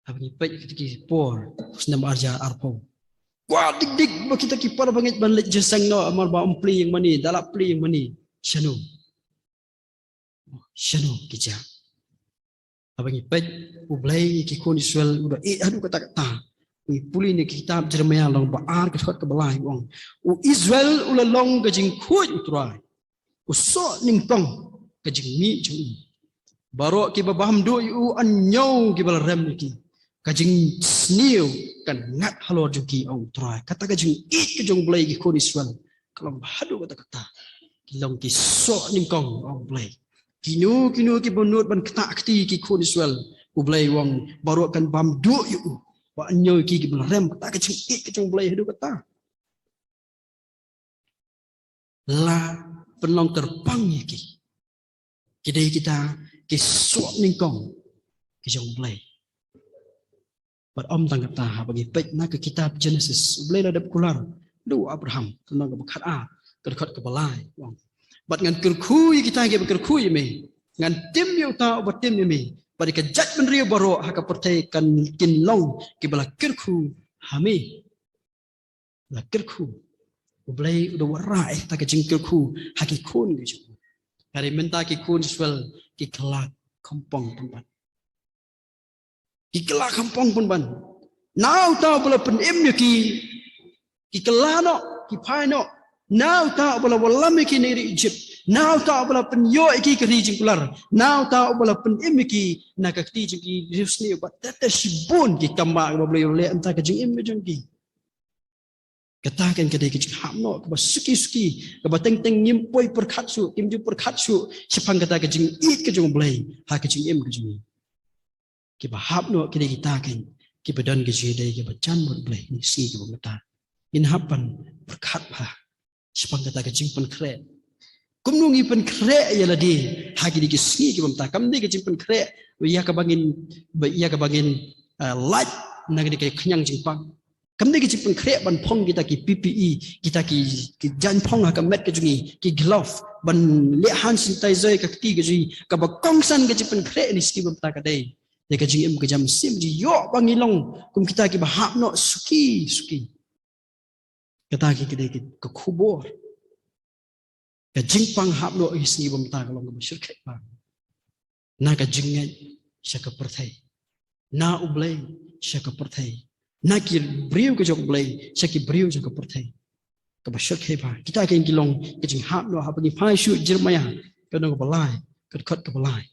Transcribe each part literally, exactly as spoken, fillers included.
Haba ngi peit kita ki por, snem arja arphew. Kwah dik dik ba kita ki para bangeit ban leit jingïaseng noh, namar ba ym plie ïing mane, da la plie ïing mane. Shano? Shano ki jia? Haba ngi peit, U Blei ïa ki khun Israel u da ïeh haduh katta katta. Ngi pule na ki kitab Jeremiah lynnong ba ar, ka dkhot kaba lai, u ong: U Israel u la long ka jingkhuid U Trai, u soh nyngkong ka jingmih jong u. Baroh kiba bam duh ïa u, yn ñiew kiba la rem ïa ki. Ka jingsniew kan ngat halor jong ki, ong U Trai. Kata ka jingïeit ka jong U Blei ïa ki khun Israel ka long ba haduh katta katta ki long ki soh nyngkong, ong U Blei. Kino kino kiba nud ban ktah kti ïa ki khun Israel, U Blei u ong, baroh kan bam duh ïa u, ba yn ñiew ïa ki kiba la rem. Kata ka jingïeit ka jong U Blei haduh katta. La pynlong kyrpang ïa ki. Ki dei kita ki soh nyngkong ki jong U Blei. Bad ym tang kata, haba ngi peit na ka kitab Genesis, U Blei la dep kular da u Abraham, lynnong kaba khat ar, ka dkhot kaba lai, u ong: Bad ngan kyrkhu ïa kita kiba kyrkhu ïa me, ngan tim ïa uta uba tim ïa me, bad ïa ka jaitbynriew baroh ha ka pyrthei kan, kin long kiba la kyrkhu ha me. La kyrkhu. U Blei u da wanrah ïa kata ka jingkyrkhu ha ki khun ki jong u. Hynrei mynta ki khun Israel ki kylla khamtam pynban. Ki kylla khamtam pynban. Na uta uba la pynim ïa ki, ki kylla noh, ki phai noh. Na uta uba la wallam ïa ki na ri Egypt. Na uta uba la pynïoh ïa ki ka ri jingkular. Na uta uba la pynim ïa ki na ka kti jong ki riewsniew. Bad ter ter shibun ki kam ba U Blei u leh na ka bynta ka jingim ka jong ki. Kata kan ka dei ka jinghap noh kaba suki suki, kaba teng teng ngim poi pyrkhat shuh, kim ju pyrkhat shuh shaphang kata ka jingïeit ka jong U Blei ha ka jingim ka jong ngi. Kiba hap noh ki dei kita kan kiba don ka jingïadei kaba jan bad U Blei ha kine ki sngi kiba mynta. Ngin hap ban pyrkhat bha shaphang kata ka jingpynkhreh. Kumno ngi pynkhreh ïa lade ha kine ki sngi kiba mynta? Kam dei ka jingpynkhreh ïa kaba ngin, ïa kaba ngin, ah, lait na kane ka khñiang jingpang. Kam dei ka jingpynkhreh ban phong kita ki P P E, kita ki, ki jaiñphong ha ka met ka jong ngi, ki glove, ban leh hand sanitizer ka kti ka jong ngi. Kaba kongsan ka jingpynkhreh ha kine ki sngi ba mynta ka dei ïa ka jingim ka jam sim, jingïoh ba ngi long kum kita kiba hap noh suki suki. Kata ka dei ka khubor. Ka jingpang hap noh ha kine ki sngi ba mynta ka long kaba shyrkhei bha. Na ka jingngeit sha ka pyrthei. Na U Blei sha ka pyrthei. Na ki briew ka jong U Blei sha ki briew jong ka pyrthei. Kaba shyrkhei bha. Kita kan ki long ka jinghap noh haba ngi phai sha Jeremiah, ka lynnong kaba lai, ka dkhot kaba lai.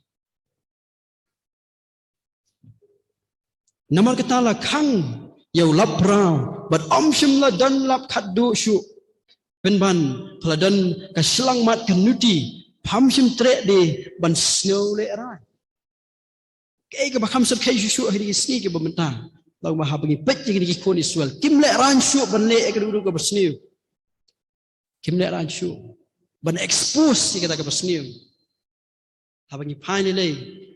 Namar kata la khang ïa u lapphraw, bad ym shym la don lap khatduh shuh. Pynban, pha la don ka shyllangmat ka nuti, pham shym treh de ban sngew lehraiñ. Kaei kaba kham shyrkhei shuh shuh ha kine ki sngi kiba mynta, long ba haba ngi peit ïa kine ki khun Israel, kim lehraiñ shuh ban leh ïa ka dei ruh kaba sniew. Kim lehraiñ shuh ban expose ïa kata kaba sniew. Haba ngi phai lei lei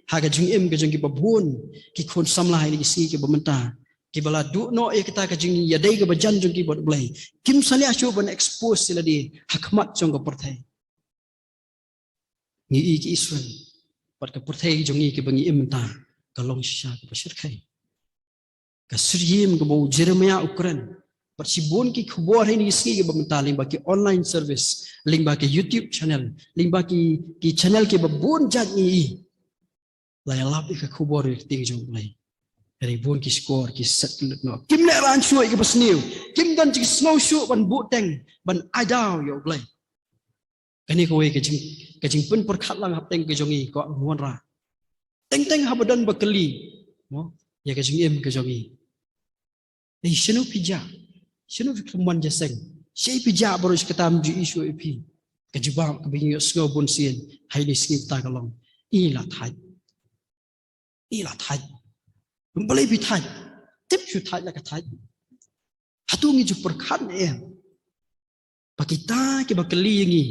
ha ka jingim ka jong kiba bun ki khun samla ha kine ki sngi kiba mynta, kiba la duh noh ïa kata ka jingïadei kaba jan jong ki bad U Blei, kim salia shuh ban expose ïa lade ha khmat jong ka pyrthei. Ngi i ki Israel bad ka pyrthei jong ngi kiba ngi im mynta ka long shisha kaba shyrkhei. Ka syriem kaba u Jeremiah u kren. Bad shibun ki khubor ha kine ki sngi kiba mynta lyngba ki online service, lyngba ki YouTube channel, lyngba ki, ki channel kiba bun jait ngi i. La ïalap ïa ka khubor ïa ka kti ka jong U Blei. Hynrei bun ki shkor ki set ki lut noh. Kim lehraiñ shuh ïa kaba sniew. Kim don jingsngew shuh ban buhteng, ban ai daw ïa U Blei. Kane kawei ka jing, ka jingpynpyrkhat lang hapdeng ka jong ngi, ko wanrah. Teng teng haba don ba kylli, mo, ïa ka jingim ka jong ngi. Ei, shano phi jah? Shano phi khlem wan jingïaseng? Shaei phi jah baroh shi katta, ym ju i shuh ïa phi? Ka jubab kaba ngi ïohsngew bun sien ha kine ki sngi mynta ka long: I la thait. I la thait. Balei phi thait? Tip shu thait la ka thait. Hato ngi ju pyrkhat ne em ba kita kiba kylli ïa ngi,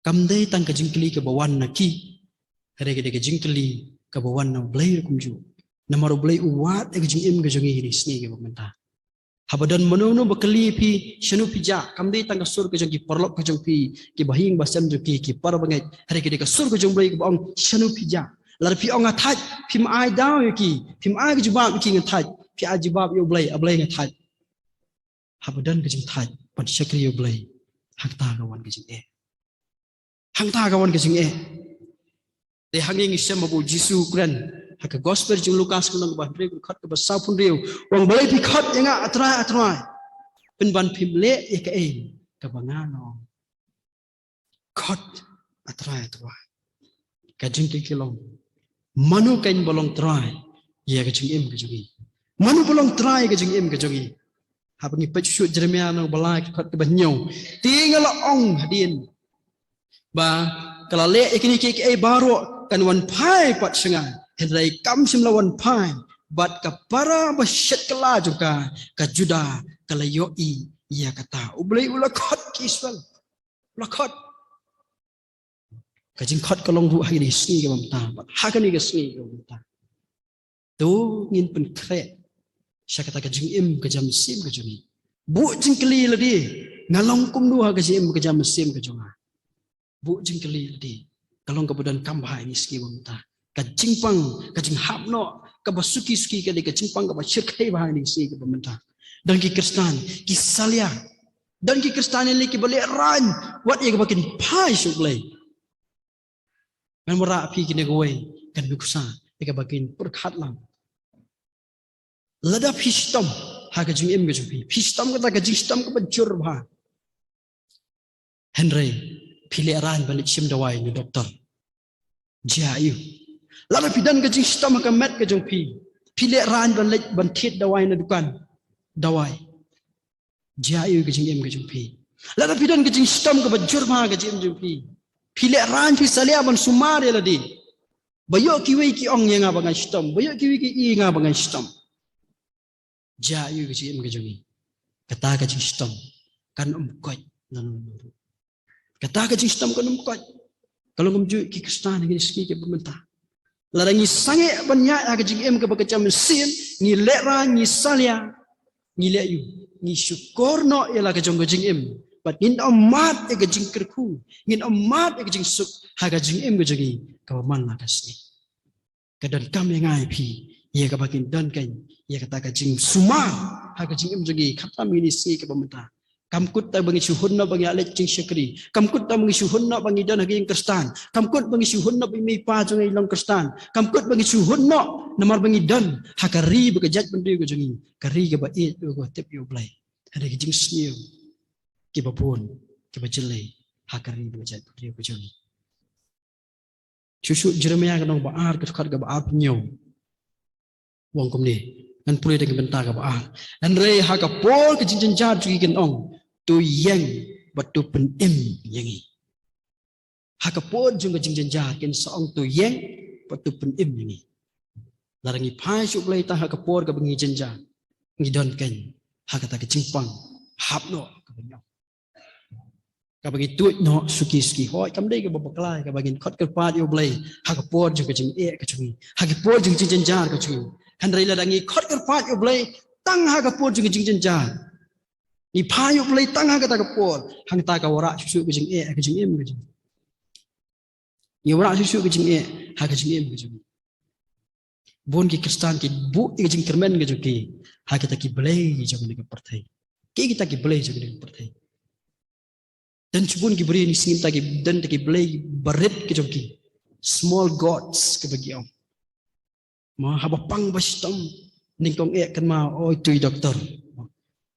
kam dei tang ka jingkylli kaba wan na ki, hynrei ka dei ka jingkylli kaba wan na U Blei ruh kumjuh. Namar U Blei u wad ïa ka jingim ka jong ngi ha kine ki sngi kiba mynta. Haba don mano mano ba kylli ïa phi, shano phi jah, kam dei tang ka sur ka jong ki paralok ka jong phi, ki bahaïing bahasem jong ki, ki para bangeit, hynrei ka dei ka sur ka jong U Blei kaba ong, shano phi jah? Lada phi ong nga thait, phim ai daw ïa ki, phim ai ka jubab ïa ki nga thait, phi ai jubab ïa U Blei, A Blei nga thait. Haba don ka jingthait ban shakri ïa U Blei, hangta ka wan ka jingeh. Hangta ka wan ka jingeh. Te hangne ngi shem haba U Jisu u kren ha ka gospel jong u Lukas ka lynnong kaba hynriew, ka dkhot kaba sawphew hynriew, u ong balei phi khot ïa nga A Trai, A Trai, pynban phim leh ïa kaei kaba nga ong. Khot A Trai, A Trai. Ka jingkylli ka long, mano keiñ ba long trai ïa ka jingim ka jong ngi? Mano ba long trai ïa ka jingim ka jong ngi? Haba ngi peit shuh Jeremaïa lynnong ba lai, ka dkhot kaba hynñiew, te nga la ong hadien ba ka la leh ïa kine kiei kiei baroh kan wan phai pat sha nga, hynrei kam shym la wan phai, bad ka para ba shet kylla jong ka, ka Judah, ka la ïohi ïa kata. U Blei u la khot ki Israel. La khot. Ka jingkhot ka long ruh ha kine ki sngi kiba mynta, bad ha kane ka sngi kiba mynta. To ngin pynkhreh sha kata ka jingim ka jam mynsiem ka jong ngi. Buh jingkylli lade, nga long kumno ha ka jingim ka jam mynsiem ka jong nga? Buh jingkylli lade, ka long kaba donkam bha ha kine ki sngi kiba mynta. Ka jingpang, ka jinghap noh kaba suki suki ka dei ka jingpang kaba shyrkhei bha ha kine ki sngi kiba mynta. Don ki Khristan ki salia, don ki Khristan ïa lade kiba lehraiñ wat ïa kaba kin phai sha U Blei. Ngan wanrah ïa phi kine kawei ka nuksa ïa kaba kin pyrkhat lang. Lada phi shitom ha ka jingim ka jong phi, phi shitom kata ka jingshitom kaba jur bha, hynrei phi lehraiñ ban leit shim dawai na doktor, jia aiu? Lada phi don ka jingshitom ha ka met ka jong phi, phi lehraiñ ban leit ban thied dawai na dukan dawai, jia aiu ka jingim ka jong phi? Lada phi don ka jingshitom kaba jur bha ha ka jingim jong phi, phi lehraiñ, phi salia ban sumar ïa lade, ba ïoh kiwei ki ong ïa nga ba ngan shitom, ba ïoh kiwei ki ïohi ïa nga ba ngan shitom, jia aiu ka jingim ka jong ngi? Kata ka jingshitom kan ym koit lano lano ruh. Kata ka jingshitom kan ym koit. Ka long kumjuh ki Khristan ha kine ki sngi kiba mynta. Lada ngi sangeh ban ïaid ha ka jingim kaba ka jam mynsiem, ngi lehraiñ, ngi salia, ngi leh aiu? Ngi shukor noh ïa la ka jong ka jingim, bad ngin ym mad ïa ka jingkyrkhu, ngin ym mad ïa ka jingsuk ha ka jingim ka jong ngi kaba man la ka sngi. Ka donkam ïa nga ïa phi ïa kaba kin don keiñ ïa kata ka jingsumar ha ka jingim jong ngi khamtam ha kine ki sngi kiba mynta. Kam kut tang ba ngi shu hun noh ba ngi ïaleit jingshakri, kam kut tang ba ngi shu hun noh ba ngi don ha ka ïing Khristan, kam kut ba ngi shu hun noh ba i mei i pa jong ngi i long Khristan, kam kut ba ngi shu hun noh namar ba ngi don ha ka ri ba ka jaitbynriew ka jong ngi, ka ri kaba ïeit, kaba tip ïa U Blei. Hynrei ki jingsniew kiba bun kiba jyllei ha ka ri ba ka jaitbynriew ka jong ngi. Shuh shuh Jeremaïa ka lynnong ba ar, ka dkhot kaba arphew hynñiew, u ong kumne. Ngan pule da ka bynta kaba ar. Hynrei ha ka por ka jingjynjar jong ki kin ong, to ïeng bad to pynim ïa ngi. Ha ka por jong ka jingjynjar kin sa ong, to ïeng bad to pynim ïa ngi. Lada ngi phai sha U Blei tang ha ka por kaba ngi jynjar, ngi don keiñ ha kata ka jingpang hap noh kaba ngi ong, kaba ngi tuid noh suki suki. Hooid, kam dei kaba bakla kaba ngin khot kyrpad ïa U Blei ha ka por jong ka jingeh ka jong ngi, ha ka por jong ka jingjynjar ka jong ngi. Hynrei lada ngi khot kyrpad ïa U Blei tang ha ka por jong ka jingjynjar, ngi phai ïa U Blei tang ha kata ka por, hangta ka wanrah shuh shuh ka jingeh ha ka jingim ka jong ngi. Ngi wanrah shuh shuh ka jingeh ha ka jingim ka jong ngi. Bun ki Khristan ki buh ïa ka jingkyrmen ka jong ki ha kita ki blei jong kane ka pyrthei. Kiei kita ki blei jong kane ka pyrthei? Don shibun ki briew ha kine ki sngi mynta ki don kita ki blei barit ki jong ki, small gods kaba ki ong. Mo, haba pang ba shitom, nyngkong eh kynmaw, oi, to i doktor.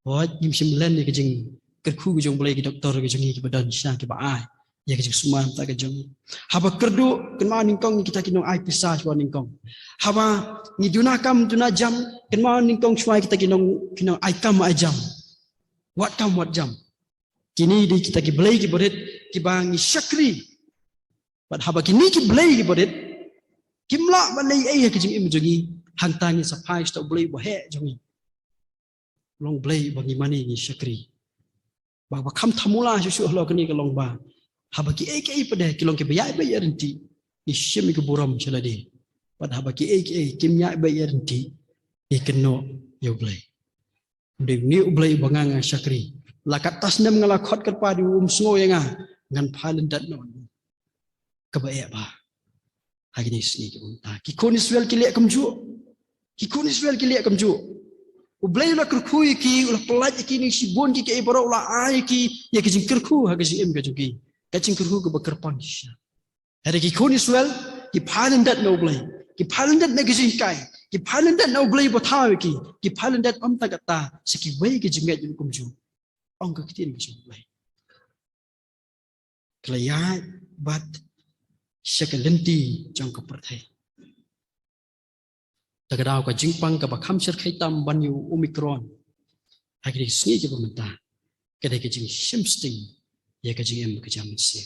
Hooid, ngim shym len ïa ka jingkyrkhu ka jong U Blei, ki doktor ka jong ngi kiba don shisha kiba ai ïa ka jingsumar mynta ka jong ngi. Haba kyrduh, kynmaw nyngkong ïa kita ki nongai pisa shuwa nyngkong. Haba ngi duna kam duna jam, kynmaw nyngkong shuwa ïa kita ki nong, ki nongai kam ai jam, wat kam wat jam. Kine dei kita ki blei kiba rit kiba ngi shakri. Bad haba kine ki blei kiba rit kim lah ban leh ei ha ka jingim jong ngi, hangta ngin sa phai sha uta U Blei uba heh jong ngi. Long Blei uba ngi mane ngi shakri. Ba, ba kham thamula shuh shuh halor kane ka long ba haba kiei kiei pat de ki long kiba ïaid beit ïaid ryntih, ngi shim ïa ka burom sha lade. Bad haba kiei kiei kim ïaid beit ïaid ryntih, ngi kynnoh ïa U Blei. Dei une U Blei uba nga nga shakri. La katto snem nga la khot kyrpad ïa u, um sngew ïa nga, ngan phai lyndet noh. Kaba eh ba Ha kine ki sngi kiba mynta ki khun Israel ki leh kumjuh. Ki khun Israel ki leh kumjuh. U Blei u la kyrkhu ïa ki, u la pyllait ïa ki na ki shibun ki kaei baroh, u la ai ïa ki ïa ka jingkyrkhu ha ka jingim ka jong ki. Ka jingkyrkhu kaba kyrpang shisha. Hynrei ki khun Israel ki phah lyndet na U Blei, ki phah lyndet na ka jinghikai, ki phah lyndet na U Blei uba thaw ïa ki, ki phah lyndet ym tang katta, sa kiwei ki jingngeit ruh kumjuh. Ong ka ktien ka jong U Blei. Ka la ïaid bad sha ka lynti jong ka pyrthei. Te ka daw ka jingpang kaba kham shyrkhei tam ban ïa u Omicron ha kine ki sngi kiba mynta ka dei ka jingshim sting ïa ka jingim ka jam mynsiem.